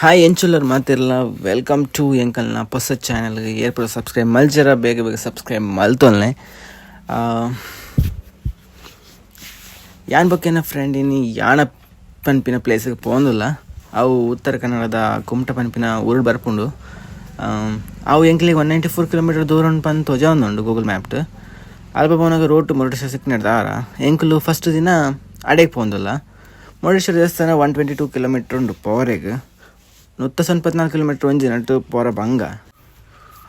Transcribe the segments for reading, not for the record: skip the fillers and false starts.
Hi ಎಂಚುಲ್ಲರ್ ಮಾತಿರ್ಲ, welcome to ಎಂಕಲ್ನ ಪೊಸ channel. ಏರ್ಪುರ subscribe ಮಲ್ಜರ, ಬೇಗ ಬೇಗ ಸಬ್ಸ್ಕ್ರೈಬ್ ಮಲ್ತೊಲ್ನೆ. ಯಾನ್ ಬೊಕ್ಕ ಫ್ರೆಂಡ್ ಇನಿ ಯಾಣ ಪನ್ಪಿನ ಪ್ಲೇಸ್ಗೆ ಪೋಂದುಲ್ಲ. ಅವು ಉತ್ತರ ಕನ್ನಡದ ಕುಮಟ ಪನ್ಪಿನ ಊರು ಬರ್ಪುಂಡು. ಅವು ಎಂಕ್ಲೆಗ್ 194 ಕಿಲೋಮೀಟರ್ ದೂರ ಉಂಡು ಪಂದ್ ತೋಜಾವೊಂದುಂಡು ಗೂಗಲ್ ಮ್ಯಾಪ್ಟ್. ಅಲ್ಪ ಪೋನಾಗ ರೋಡ್ ಮುರುಡೇಶ್ವರ ಸಿಕ್ಕಿನಡ್ದು ಆರ ಎಂಕುಲು ಫಸ್ಟ್ ದಿನ ಅಡೆಗೆ ಪೋಂದುಲ್ಲ. ಮುರುಡೇಶ್ವರ ದೇವಸ್ಥಾನ 122 ಕಿಲೋಮೀಟರ್ ಉಂಡು ಪೋರೆಗ್. 194 ಕಿಲೋಮೀಟರ್ ಒಂಜಿ ನಟ್ಟು ಪೋರ ಬಂಗ.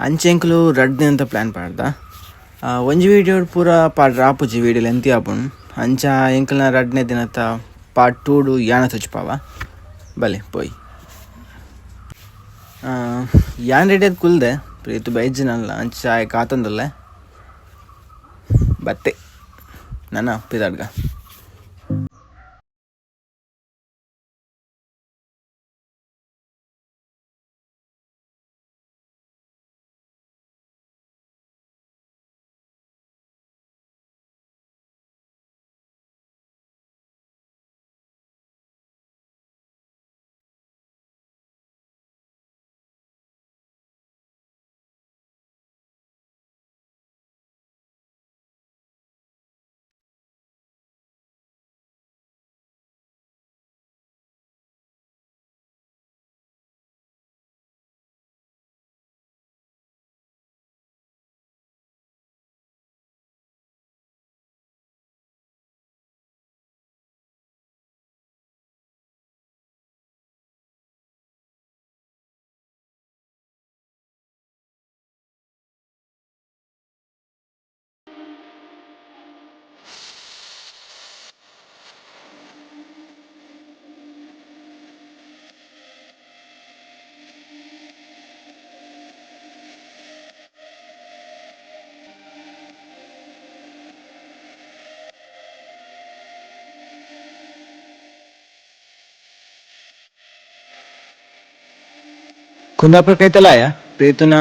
ಅಂಚೆ ಎಂಕುಲು ರಡ್ಡ್ ದಿನದ ಪ್ಲ್ಯಾನ್ ಪಾಡ್ದ. ಒಂಜಿ ವೀಡಿಯೋ ಪೂರ ಪಾಡ್ರ ಆಪುಜಿ, ವೀಡಿಯೋ ಲೆಂತಿ ಆಪುಂಡು. ಅಂಚ ಎಂಕಲ್ನ ರಡ್ಡನೇ ದಿನತ ಪಾರ್ಟ್ ಟೂಡು ಯಾನ ತೋಜಿಪಾವ, ಬಲೆ ಪೋಯಿ. ಯಾನ್ ರೆಡಿ ಆದ್ ಕುಲ್ದೆ, ಪ್ರೀತು ಬೈಜ್ಜಿನಲ್ಲ, ಅಂಚ ಆಯೆ ಕಾತೊಂದುಲ್ಲೆ. ಬತ್ತೆ, ನನ ಪಿದಾಡ್ಗ. ಕುಂದಾಪುರ ಕೈತಲಾಯ ಪ್ರೀತುನ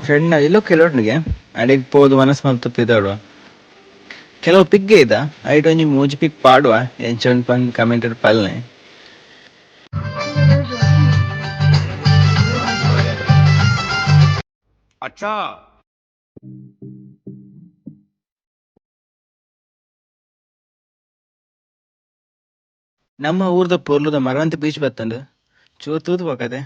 ಫ್ರೆಂಡ್ ಇಲ್ಲೋ ಕೆಲವೊಟ್ಟಿಗೆ ಅಡೆಗ್ ಪೋದು ವನಸ್ ಮಲ್ತು ಪಿದಾಡುವ. ಕೆಲವು ಪಿಗ್ಗೆ ಇದ ಐಟ್ ಒಂಜಿ ಮೂಜಿ ಪಿಕ್ ಪಾಡುವ, ಎಂಚ ಉಂಡು ಪಂದ್ ಕಮೆಂಟ್ ಪಲ್ನೆ. अच्छा. ನಮ್ಮ ಊರ್ದ ಪೊರ್ಲುದ ಮರವಂತೆ ಬೀಚ್ ಬತ್ತಂಡ್, ಚೂರು ತೂದು ಪೋಕತೆ.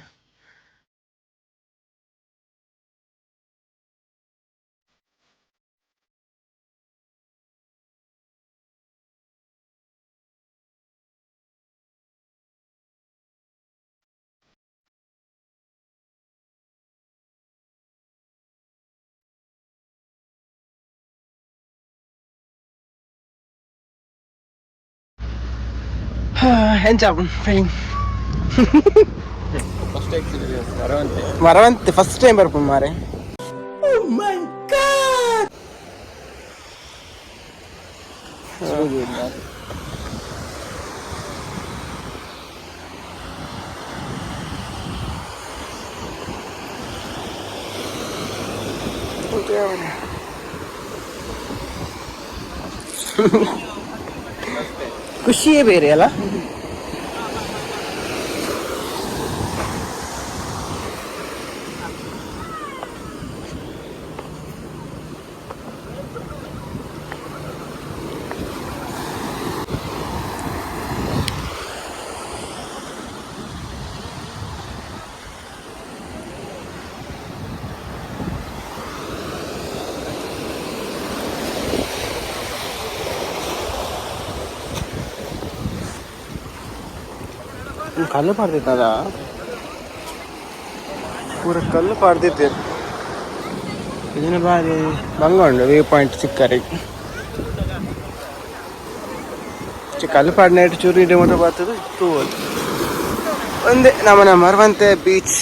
ಎಂಚ feeling? First experience Maravanthe. Maravanthe first time ಬರ್ಪುಂಡು ಮಾರೆ. So good, man. ಖುಷಿಯೇ ಬೇರೆ ಅಲ್ಲ. ಕಲ್ಲು ಪಾಡ್ದಿತ್ತದ, ಪೂರ ಕಲ್ಲು ಪಾಡ್ದಿದ್ದೇರು. ಇದನ್ನ ಬಾರಿ ಬಂಗ ಉಂಡು ವ್ಯೂ ಪಾಯಿಂಟ್ ಸಿಕ್ಕರಿ. ಕಲ್ಲು ಪಾಡ್ನೈಟ್ ಚೂರು ಇಡೆ ಮೋಟ ಬರ್ತದೆ ತೂವೊಲಿ. ಒಂದೇ ನಮ್ಮನ ಮರವಂತೆ ಬೀಚ್.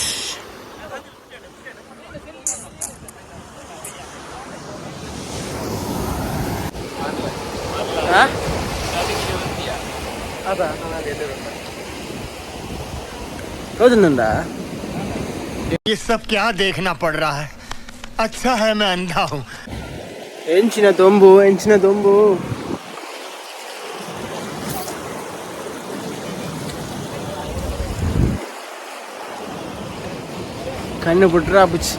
ತೋಜುಂದುಂಡಾ? ये सब क्या देखना पड़ रहा है? अच्छा है मैं अंधा हूँ. ಎಂಚಿನ ದೊಂಬು, ಎಂಚಿನ ದೊಂಬು! ಕಣ್ಣು ಬಿಟ್ರೆ ಆಪುಜಿ.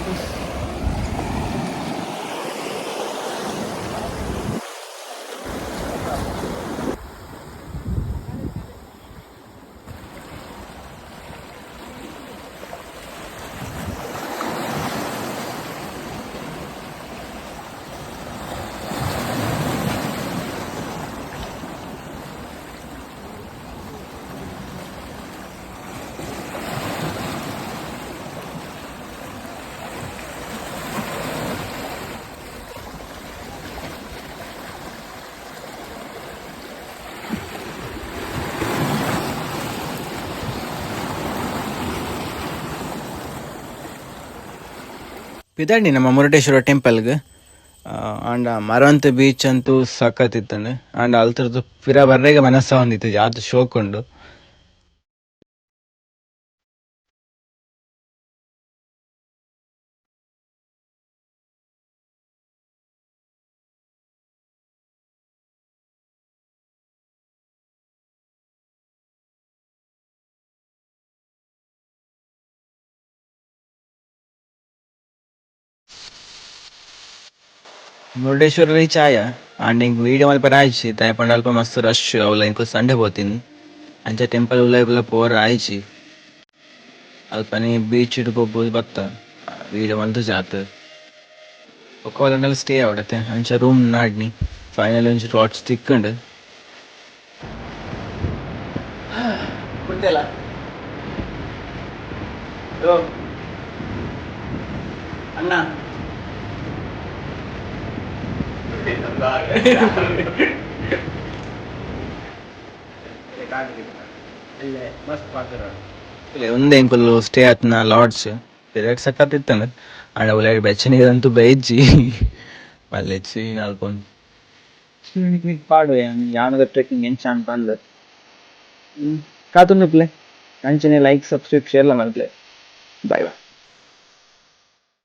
ಪಿದಾಡ್ನಿ ನಮ್ಮ ಮುರುಡೇಶ್ವರ ಟೆಂಪಲ್ಗೆ. ಆಂಡ ಮರವಂತೆ ಬೀಚ್ ಅಂತೂ ಸಖತ್ ಇತ್ತಂಡು. ಆಂಡ ಅಲ್ತರದ್ದು ಪಿರ ಬರ್ರೆಗೆ ಮನಸ್ಸ ಒಂದಿತ್ತು, ಜಾತ್ ಶೋಕ್ ಉಂಡು. ಮುರುಡೇಶ್ವರ ರೀಚ್ ಆಯ. ಆಂಡ ಎಂಕ್ ವೀಡಿಯೋ ಮಲ್ಪರೆ ಆಯ್ಜಿ, ದಾಯೆ ಪಂಡ ಅಲ್ಪ ಮಸ್ತ್ ರಶ್. ಅವ್ಲ ಎಂಕುಲು ಸಂಡೆ ಪೋತಿನಿ, ಅಂಚ ಟೆಂಪಲ್ ಉಲಾಯಿ ಪೋರ ಆಯ್ಜಿ. ಅಲ್ಪನೆ ಬೀಚ್ ಡ್ ಗೊಬ್ಬುದು ಬತ್ತ, ವೀಡಿಯೋ ಮಲ್ತ್ ಜಾತ್. ಬೊಕ ಓಲಾಂಡಲ ಸ್ಟೇ ಆವೊಡತೆ, ಅಂಚ ರೂಮ್ ನಾಡ್ನಿ. ಫೈನಲ್ ಒಂಜಿ ಲಾಡ್ಜ್ ತಿಕ್ಕುಂಡು. ಕುಂತೆಲ ಅಣ್ಣ. ಒಂದೇ ಎಂಕುಲು ಸ್ಟೇ ಆತ್ನ ಲಾಡ್ಜ್ ಪಿರಕ್ ಸಖತ್ ಇತ್ತಂಡ್. ಆಂಡ ಉಲಾಯಿಡ್ ಬೆಚ್ಚನೀರಂತೂ ಬೈಜ್ಜಿ, ಮಲ್ಲೆಚ್ಚಿ ಅಲ್ಪ ಪಾಡುವೆ ಯಾನದ ಟ್ರೆಕ್ಕಿಂಗ್ ಎಂಚ ಅಂದ್ ಪಂದ್ ಕಾತೊಂದುಪ್ಪುಲೆ. ಅಂಚನೆ ಲೈಕ್, ಸಬ್ಸ್ಕ್ರೈಬ್, ಶೇರ್ಲ ಮಲ್ಪುಲೆ. Bye boy.